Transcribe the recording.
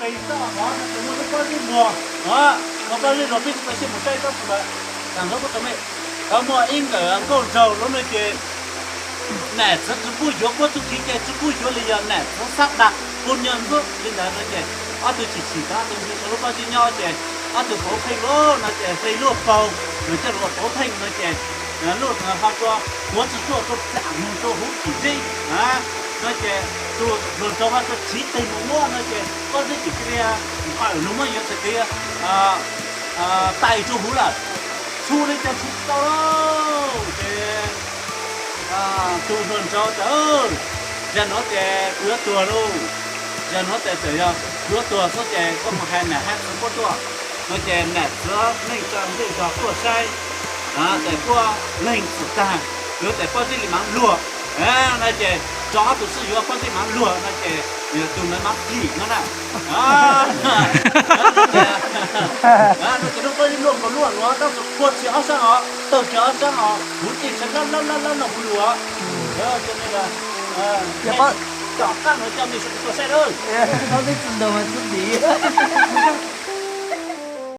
Toj hov no ces muaj lub pob zeb muag, muaj pob zeb zog peb tsis tau sij mus saib tsob txhua ntawd. Tag nrho kuj tau me, muaj ib nkawm nkauj nraug lub no ces nam txwv tsis pub yuav, kuab txuj kev cai tsis pub yuav li, yog nam txwv xab dam pub nyob ntxub li ntawd no ces ob tug chim chim tau ob tug ntxiv sau lub pob zeb nyob ces ob tug pauv pheej lub no ces hle luaj paug, nws coj lus pauv pheej no ces luaj ho rua huav tsis tuaj rua txam moog rua huv chim zeb no ces tus hluas nraug ho rua tsiv teg mus muab no ces pob zeb tsim kiag li, nws muab yuav txhais tes tais rua huv lawm, txhu li cas txhu tsis tau lauj. Ces tus hluas nraug tias, zag nuav ces kuv yuav tuag lauj, zag nuav ces txawm yog kuv yuav tuag xwb ces koj mus hais nam hais txwv puab tuaj no ces nam txwv neej tsa ntej zog tuaj saib, ces puab leeg txim tag, yuav tais pob zeb li maav luag no ces tso ob tug sib yuav pob zeb maav luag no ces tus ntawd maav phim no na. No ces lub pob zeb luaj nkaus luaj nuav tab sis qhua txhia ob sab os, tawg txhia ob sab os, huv txhia lab lab lab lab no huv lug. Tom qab nuav coj mej sawv daws tuaj saib lawm.